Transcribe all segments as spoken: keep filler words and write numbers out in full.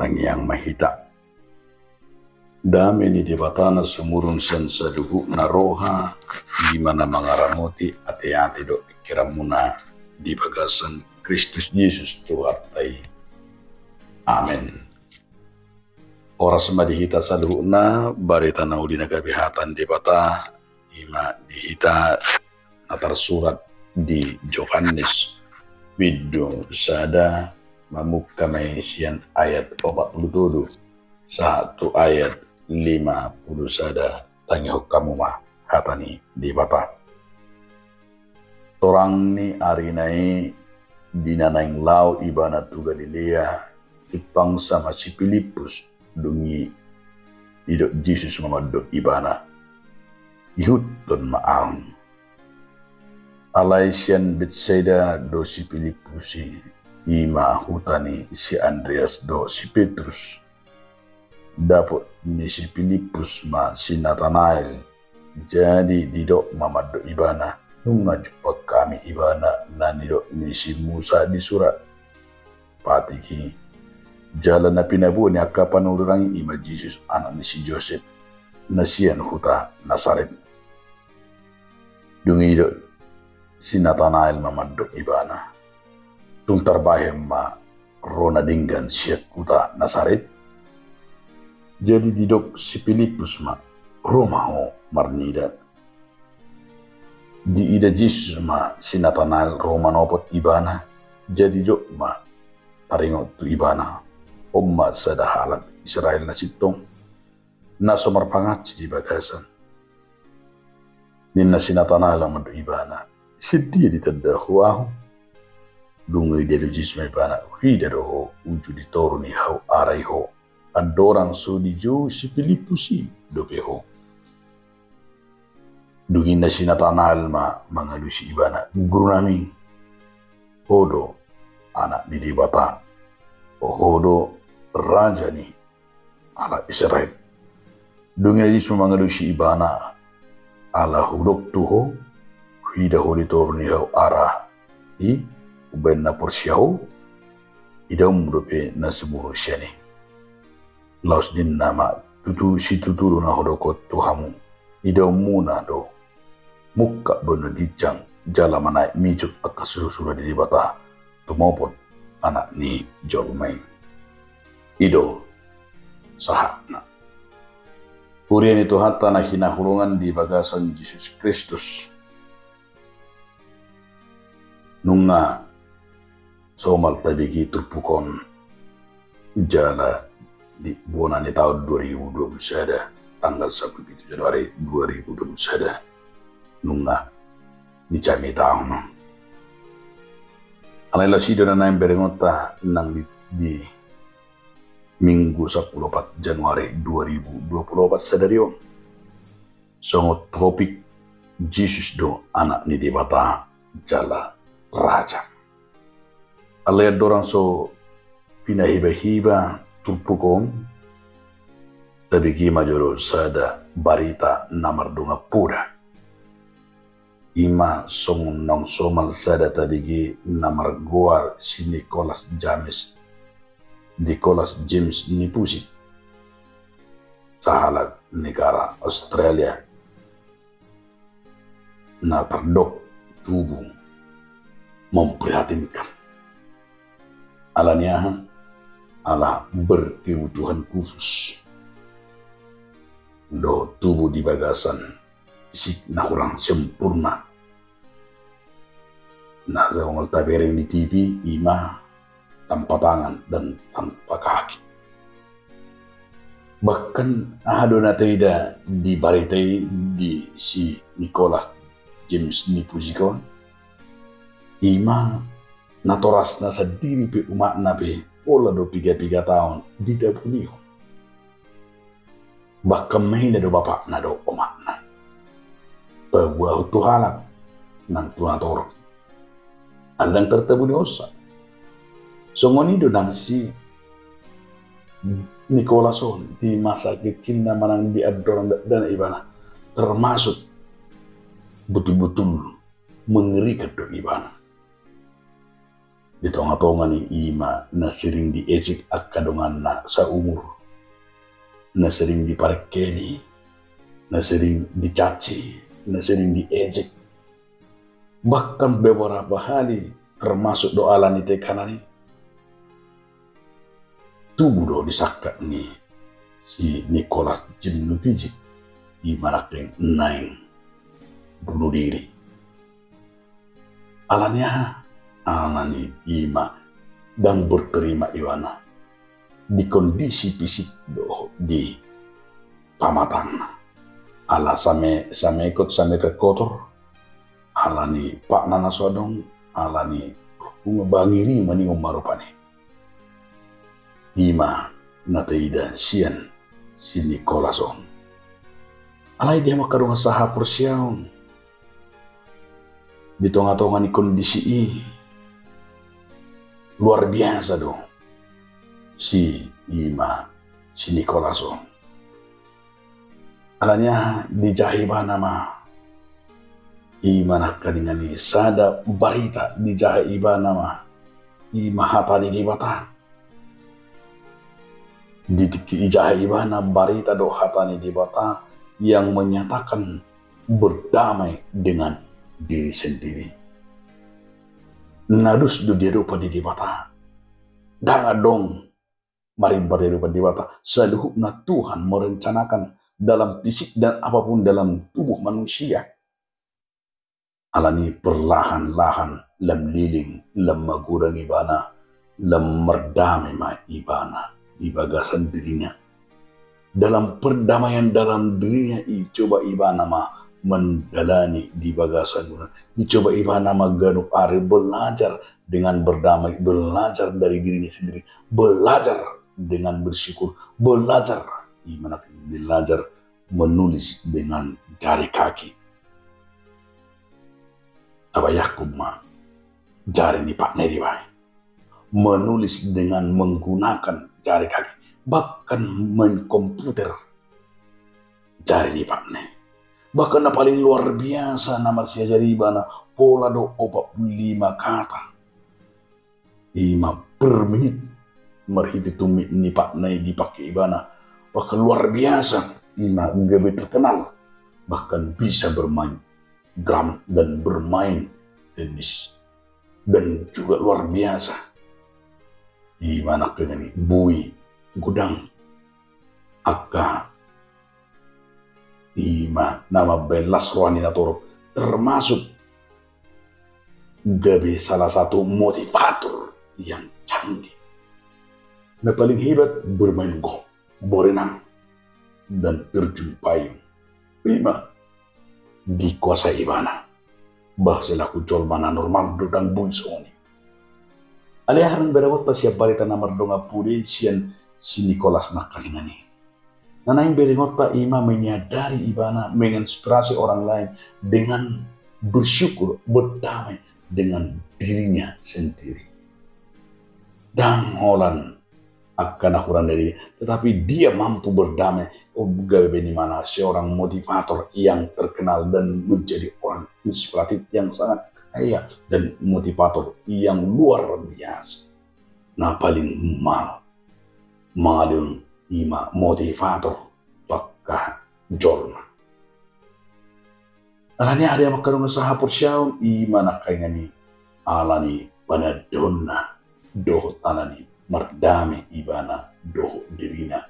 Tangiang ma hita. Dame ni Debata na sumurung sian saluhutna roha, i ma na mangaramoti ateate dohot pingkiranmuna di bagasan Kristus Jesus Tuhanta i. Amen. Horas ma di hita saluhutna, barita na uli na gabe hata ni Debata, i ma di hita na tarsurat di Johannes bindu sada, mamungka ma i sian ayat opat pulu tolu sahat tu ayat lima pulu sada. Tangihon hamu ma hata ni Debata. Torang ni arina i, di na naeng laho ibana tu Galilea, timpangsa ma si Pilippus. Dung i didok Jesus ma mandok ibana, ihuthon ma ahu. Alai sian Betsaida do si Pilippus i, i ma huta ni si Andreas dohot si Petrus. Dapot ni si Pilippus ma si Natanael. Jadi didok ma mandok ibana, nunga jumpang hami ibana na nidok ni si Musa di surat patik i, jala na pinaboa ni angka panurirang i, i ma Jesus anak ni si Josep, na sian huta Nasaret. Dung i didok si Natanael ma mandok ibana, tung tarbahen ma ro na denggan sian huta Nasaret? Jadi didok si Pilippus ma, ro ma ho marnida. Diida Jesus ma si Natanael ro manopot ibana, jadi didok ma taringot tu ibana, on ma sada halak Israel na sintong, na so marpangansi di bagasan. Ninna si Natanael ma mandok ibana, sian dia ditanda ho ahu? Dung i didok Jesus ma ibana, huida do ho uju di toru ni hau ara i ho, andorang so dijou si Pilippus i dope ho. Dung i ninna si Natanael ma mangalusi ibana, guru nami, ho do anak ni Debata, ho do raja ni halak Israel. Dung i ninna Jesus ma mangalusi ibana, ala hudok tu ho, huida ho di toru ni hau ara i, umbahen na porsea ho, idaonmu dope na sumurung sian i. Laos ninna ma, tutu situtu do na hudok tu hamu, idaonmuna do mungkap banua ginjang jala manaek mijur angka surusuruan ni Debata tumopot Anak ni jolma i. I do sahatna. Huria ni Tuhanta na hinaholongan di bagasan Jesus Kristus. Nunga somal tabege turpuk on jala di bona ni taon dua ribu dua puluh sada, tanggal sampulu pitu Januari dua ribu dua puluh sada, nunga dicamita on. Alai laos i do na naeng berengonta nang di, di Minggu sampulu opat Januari dua ribu dua puluh opat sadari on. Songon topik, Jesus do Anak ni Debata jala Raja. Alai andorang so pinahibahiba turpuk on, tabege ma jolo sada barita na mardongan poda. I ma songon naung somal sada tabege na margoar si Nicholas James, Nicholas James Nipusi, sahalak negara Australia, na tardok tubu memprihatinkan. Ala ni aha? Ala berkebutuhan khusus dohot tubu di bagasan fisik na hurang sempurna. Na songon tabereng di T V, i ma tanpa tangan dan tanpa kaki. Bahkan aha do na taida di barita i, di si Nicholas James Nipusi on, i ma natorasna sandiri pe, umakna pe pola do piga-piga taon ditabunihon. Bahkan maila do bapakna dohot omakna paboahon tu halak nang tu natorop. Ala ndang tartabunihonsa. Songon i do nang si Nicholas on, di masa kecilna manang di andorang dakdanak ibana, termasuk betul-betul mengerikan do ibana. Di tonga-tonga ni i ma na sering diejek angka donganna saumur, na sering diparengkeli, na sering dicaci, na sering diejek. Bahkan beberapa hali termasuk do ala ni tekanan i, tubu do di sangkap ni si Nicolas Jean Lopezic, i ma nangkin naeng bunuh diri. Ala ni aha? Ala ni i ma ndang berterima ibana di kondisi fisik dohot di pamatangna. Ala same, samekot, same terkotor, ala ni patna na so adong, ala ni rupung bangiri maningon ma rupani. I ma na taida sian si Nicolas on. Alai dia ma angka dongan sahaporseaon, di tonga-tonga ni kondisi i, luar biasa do si i ma si Nicolas on. Ala ni aha? Dijaha ibana ma i ma nangkaningan i sada barita, dijaha ibana ma i ma hata ni Debata. Di tingki dijaha ibana barita dohot hata ni Debata yang menyatakan berdamai dengan diri sendiri. Na dus do di adopan ni Debata. Ndang adong marimbar di adopan Debata. Saluhutna Tuhan merencanakan dalam fisik dan apapun dalam tubuh manusia. Ala ni perlahan-lahan lam leleng, lam magodang ibana, lam mardame ma ibana di bagasan dirina. Dalam perdamaian dalam dirina i, coba ibana ma mandalani di bagasan, dicoba ibana ma ganup ari belajar dengan berdamai, belajar dari dirinya sendiri, belajar dengan bersyukur, belajar, i ma nangkin belajar menulis dengan jari kaki. Tabayangkon ma jari ni patna i dibahen. Menulis dengan menggunakan jari kaki, bahkan main komputer jari ni patna i. Bahkan na paling luar biasa na marsiajari ibana, pola do opat pulu lima kata. I ma per menit marhite tumit ni patna i dipake ibana. Bahkan luar biasa, i ma gabe terkenal, bahkan bisa bermain drum dan bermain tenis. Dan juga luar biasa, i ma nangkaningan i boi godang angka i ma na mambahen las roha ni natorop, termasuk gabe salah satu motivator yang canggih. Na paling hebat bermain golf, berenang, dan terjun payung. I ma dikuasai ibana. Bah, selaku jolma na normal do ndang boi songon i. Alai aha na niberengonta sian barita na mardongan pudi sian si Nicolas nangkaningan i? Na naeng berengonta i ma menyadari ibana, menginspirasi orang lain dengan bersyukur, berdamai dengan dirinya sendiri. Ndang holan angka na hurang dari dia, tetapi dia mampu berdamai. Oh, gabe ibana seorang motivator yang terkenal dan menjadi orang inspiratif yang sangat kaya dan motivator yang luar biasa. Na paling mal, malum i ma motivator tu angka jolma. Ala ni aha, angka dongan sahaporseaon, i ma nangkaningan i ala ni panandaonna dohot ala ni mardame ibana dohot dirina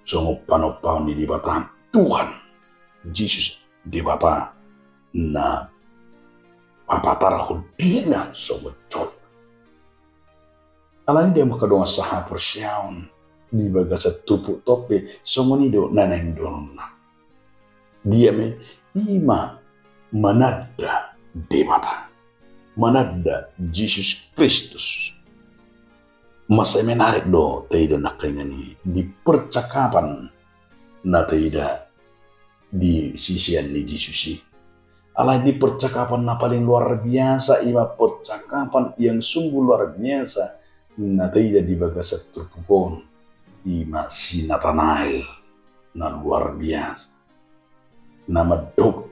songon panompaon ni Debata, Tuhan Jesus Debata na papatarhon dirina songon jolma. Ala ni dia ma angka dongan sahaporseaon, di bagasan turpuk tompa i songon i do na naeng dohononna. Dia ma i? I ma mananda Debata, mananda Jesus Kristus. Mansai menarik do taida nangkaningan i di percakapan na taida di sisean ni Jesus i. Alai di percakapan na paling luar biasa, i ma percakapan yang sungguh luar biasa na taida di bagasan turpuk on, i ma si Natanael na luar biasa, na mandok,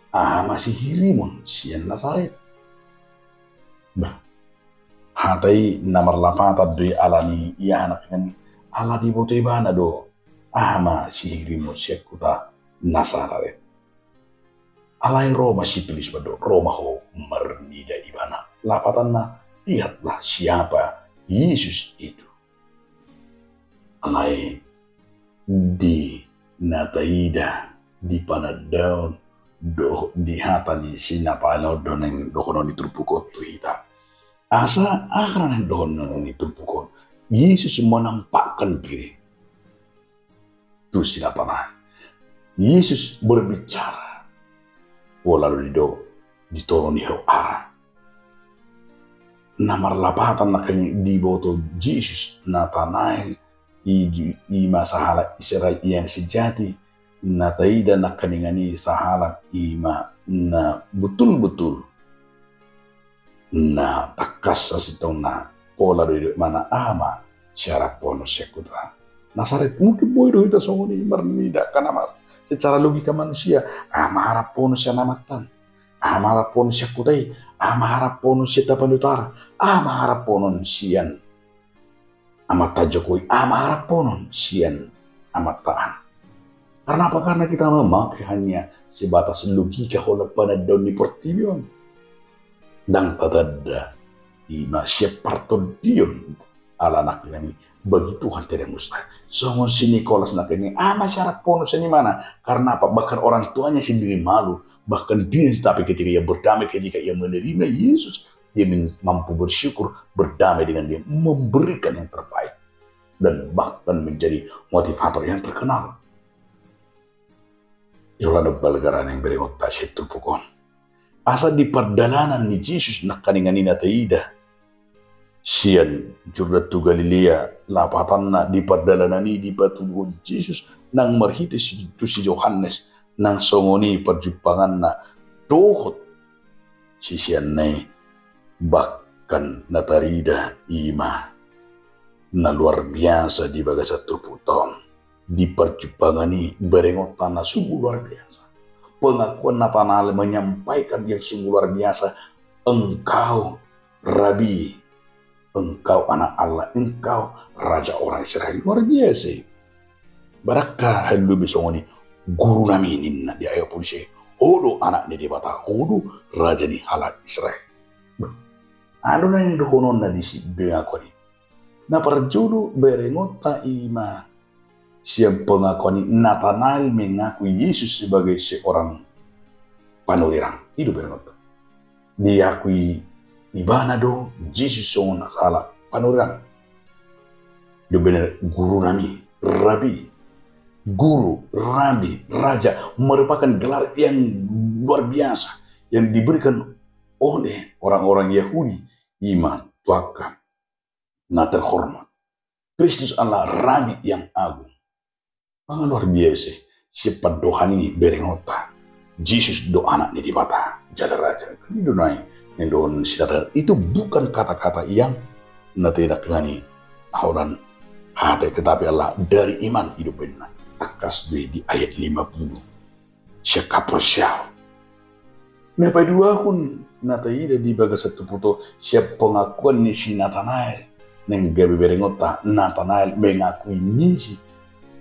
"Aha ma sihirimon sian Nasaret?" Bah, Hata i na marlapatan do i ala ni aha, nangkiningan, ala diboto ibana do aha ma sihirimon sian huta Nasaret. Alai ro ma si Pilatus mandok, ro ma ho marnida ibana. Lapatanna, lihatlah siapa Yesus itu. Alai di na taida, di panandaon dohot di hata ni si Natanael on do naeng dohonon ni turpuk on tu hita. Asa aha na naeng dohonon ni turpuk on? Yesus menampakkan diri tu si Natanael. Yesus berbicara. Pola do didok di toru ni hau ara. Na marlapatan nangkin diboto Jesus Natanael i, i ma sahalak Israel yang sejati. Na taida nangkiningan i sahalak i ma na betul-betul na tangkas sasintongna. Pola do didok ibana, aha ma siharaphonon sian huta Nasaret? Mungkin boi do hita songon i marnida, karena ma secara logika manusia, aha ma haraphonon sian amanta, aha ma haraphonon sian huta i, aha ma haraphonon sian Tapanuli Utara, aha ma haraphonon sian amanta Jokowi, aha ma haraphonon sian amanta an. Karena apa? Karena kita memakai hanya sebatas logika holan panandaon ni portibi on. Ndang tatanda i ma sian partondion, ala nangkiningan i bagi Tuhan tiada mustahil. Songon si Nikolas nangkiningan i, aha ma siharaphonon sian imana? Karena apa? Bahkan orang tuanya sendiri malu, bahkan dia, tapi ketika ia berdamai, ketika ia menerima Yesus, dia men-, mampu bersyukur, berdamai dengan dia, memberikan yang terbaik, dan bahkan menjadi motivator yang terkenal. Jolo na balga ra naeng berengonta sian turpuk on. Asa di pardalanan ni Jesus nangkiningan i na taida sian Jordan tu Galilea, lapatanna di pardalanan i dipatuduhon Jesus nang marhite si, tu si Johannes, nang songon i parjumpanganna dohot siseanna i. Bahkan na tarida i ma na luar biasa di bagasan turpukta on. Di parjumpangan i berengonta na sungguh luar biasa. Pengakuan Natanael menyampaikan yang sungguh luar biasa, "Engkau Rabi, Engkau Anak Allah, Engkau Raja orang Israel." Luar biasa i. Barangka hal lobi songon i, "Guru nami," ninna di ayat opat, "Ho do Anak ni Debata, Ho do Raja ni halak Israel." Aha do naeng dohononna di si pengakuan i? Na parjolo berengonta i ma sian pengakuan i, Natanael mengakui Yesus sebagai seorang panurirang. I do berengonta. Diakui ibana do Jesus songon sahalak panurirang. I do umbahen guru nami, rabi. Guru, rabi, raja, merupakan gelar yang luar biasa yang diberikan oleh orang-orang Yahudi, i ma tu angka na terhormat. Kristus adalah rabi yang agung. Manang luar biasa, sian pandohan i berengonta, Jesus do Anak ni Debata, jala Raja. Kan i do naeng, naeng dohonon si Natanael. Itu bukan kata-kata yang na taida nangkiningan i holan hata i, tetapi adalah dari iman, i do umbahen na tangkas do i di ayat lima puluh. Sian haporseaon. Na paduahon na taida di bagasan turpukta on, sian pengakuan ni si Natanael. Naeng gabe berengonta, Natanael mengakui misi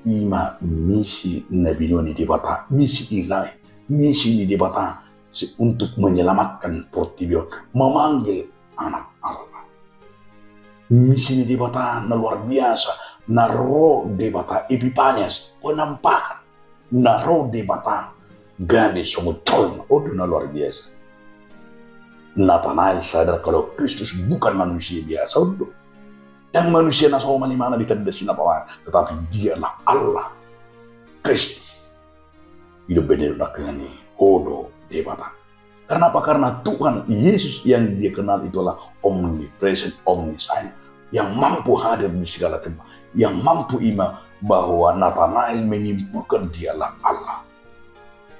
i ma misi na binoan ni Debata, misi ilahi, misi ni Debata se-, untuk menyelamatkan portibi on, memanggil Anak Allah. Misi ni Debata na luar biasa, na ro Debata, Epipanias, penampakan, na ro Debata gabe songon jolma, on do na luar biasa. Natanael sadar kalau Kristus bukan manusia biasa, on do. Ndang manusia na somal imana ditanda si Natanael, tetapi Dialah Allah, Kristus. I do umbahen na nangkiningan i, Ho do Debata. Karena apa? Karena Tuhan Yesus yang dia kenal itu adalah omnipresent, omniscient, yang mampu hadir di segala tempat, yang mampu i ma bahwa Natanael menyimpulkan Dialah Allah.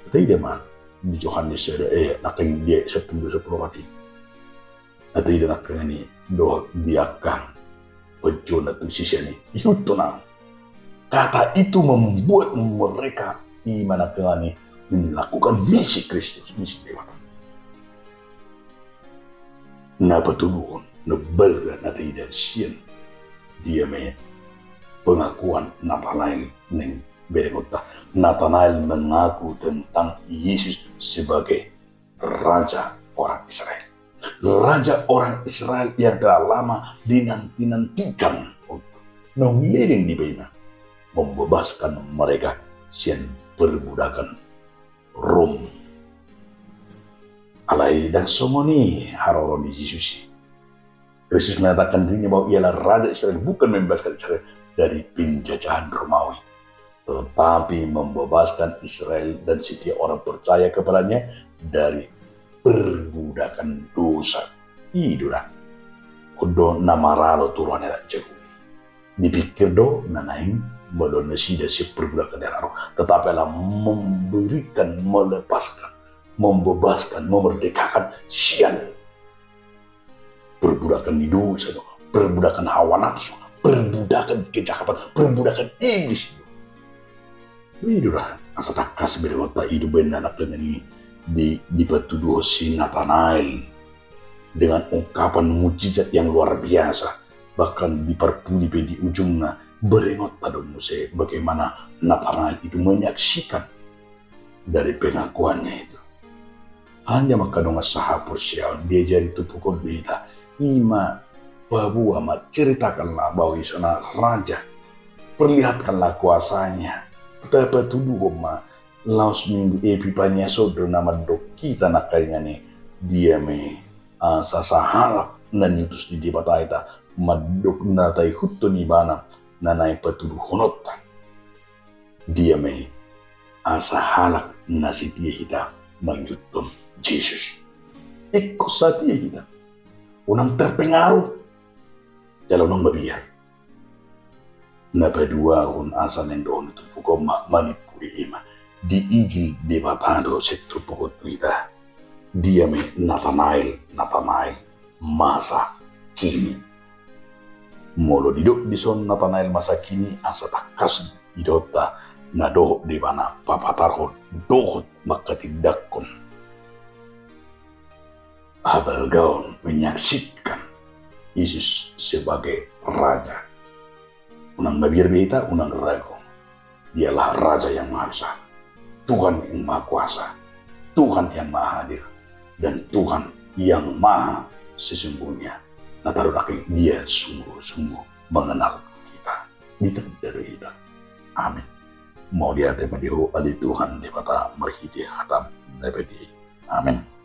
Taida ma di Johannes sada, eh, nangkin di ayat sampulu, sampulu opat i. Na taida nangkiningan i dohot di angka panjouonna tu sisean i, ihuthon ahu. Kata itu membuat mereka i ma nangkiningan i melakukan misi Kristus, misi Debata. Na patuduhon Nomor dua na taida sian dia ma i pengakuan Natanael naeng berengonta. Natanael mengaku tentang Yesus sebagai Raja orang Israel. Raja orang Israel yang telah lama dinanti-nantikan. Naung leleng dibaen membebaskan mereka sian perbudakan Rom. Alai ndang songon i haroro ni Jesus i. Kristus menyatakan dirinya bahwa ialah Raja Israel, bukan membebaskan Israel dari penjajahan Romawi, tetapi membebaskan Israel dan setiap orang percaya kepadanya dari perbudakan dosa. I do ra. On do na maralo tu roha ni halak Jahudi. Dipikir do na naeng molo nasida sian perbudakan ni halak Rom, tetapi Allah memberikan, melepaskan, membebaskan, memerdekakan sian perbudakan ni dosa do, perbudakan hawa nafsu, perbudakan kejahatan, perbudakan iblis do. I do ra, asa tangkas berengonta i do baen na nangkaningan i di, dipatuduhon si Natanael dengan ungkapan mujizat yang luar biasa, bahkan di parpudi pe di ujungna berengonta do muse bagaimana Natanael itu menyaksikan dari pengakuannya itu. Hanya maka dongan sahaporseaon, diajari turpuk on do hita, i ma paboa ma, ceritakanlah bahwa Yesus adalah Raja, perlihatkanlah kuasanya, tapatuduhon ma laos Minggu Epipania on do na mandok hita nangkaningan i, dia ma i asa sahalak na niutus ni Debata hita mandok na taihuthon ibana na naeng patuduhononta. Dia ma i asa halak na setia hita mangihuthon Jesus. Ingkon setia hita. Unang terpengaruh jala unang mabiar. Na paduahon asa naeng dohonon ni turpuk on ma manimpuli i ma, diigil Debata do sian turpuk on tu hita. Dia ma i Natanael, Natanael masa kini. Molo didok dison Natanael masa kini, asa tangkas idaonta na dohot do ibana papatarhon dohot manghatindanghon habalgaon, menyaksikan Yesus sebagai Raja. Unang mabiar be hita, unang ragu. Dialah Raja yang Maha Besar, Tuhan yang Maha Kuasa, Tuhan yang Maha Hadir, dan Tuhan yang Maha Sesungguhnya. Na tarunak i, Dia sungguh-sungguh mengenal kita. Ditanda do hita. Amin. Mauliate ma di Ho ale Tuhan Debata marhite hataM na badia i. Amin.